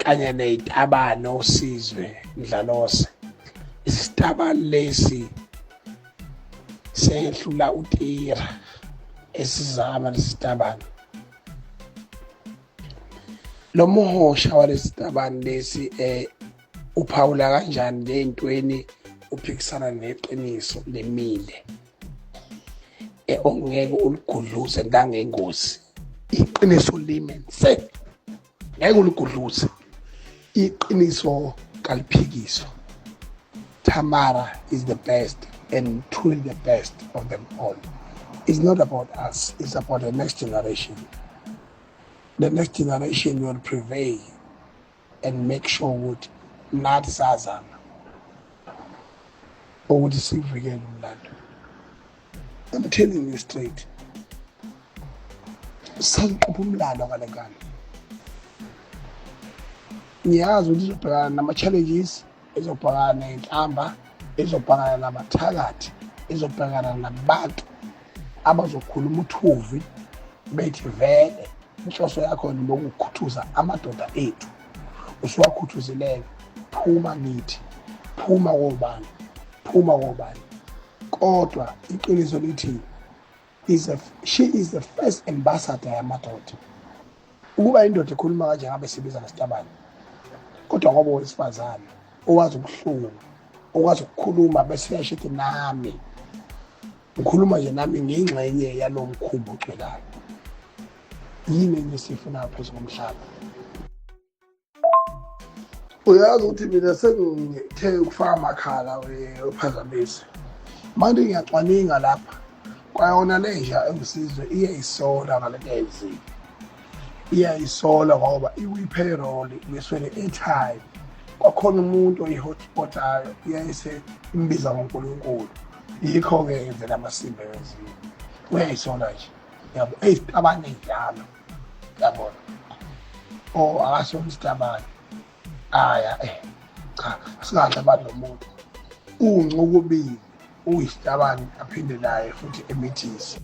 Kanye nezitabane oSizwe Mdlalose. Isitabane lesi sehlula uTira esizama lesitabane. Lo muhosha walesitabane lesi uphawula kanjani ley'ntweni, uphikisana neqiniso lemile ongeke uligudluze ngangengozi. Iqiniso lime nse, ngeke uligudluze. Iqiniso kaliphikiswa. Tamara is the best and truly the best of them all. It's not about us, it's about the next generation. The next generation will prevail and make sure ukuthi nathi sazama ukuthi sivikele umlando. I'm telling you straight, saliqopha umlando ngale ngane. Ngiyazi ukuthi izobhekana nama-challenges, izobhekana ney'nhlamba, izobhekana nabathakathi, izobhekana nabantu abazokhuluma uthuvi bethi vele inhloso yakho lokukhuthuza amadoda ethu. Usuwakhuthuzileke, phuma kithi, phuma kobani, phuma kobani. Kodwa iqiniso lithi she is the first ambassador yamadoda. Ukuba indoda ekhuluma kanje ngabe sibiza ngesitabane, kodwa ngoba owesifazane owazi ubuhlungu, okwazi ukukhuluma bese uyasho ukuthi nami ngikhuluma nje, nami ngiyingxenye yalo mkhumbi ocwelayo. Yini enye esiyifunayo phezu komhlaba? Uyazi ukuthi mina sengithe ukufaka amakhala uphazamise manje, ngiyacwaninga lapha kwayona lenja enguSizwe iyayisola ngalento ayenzile, iyayisola ngoba ikwi-payroll ngeswele airtime. Kwakhona umuntu oyi-hotspotayo, iyayise imbiza ngoNkulunkulu. Yikho-ke yenzela amasimba ewenziwe. Uyayisola nje, yabo, eyizitabane njalo, yabona. Oh, akasona isitabane. Aya, cha, singadla abantu nomuntu uncukubili uyisitabane aphinde naye futhi emithise.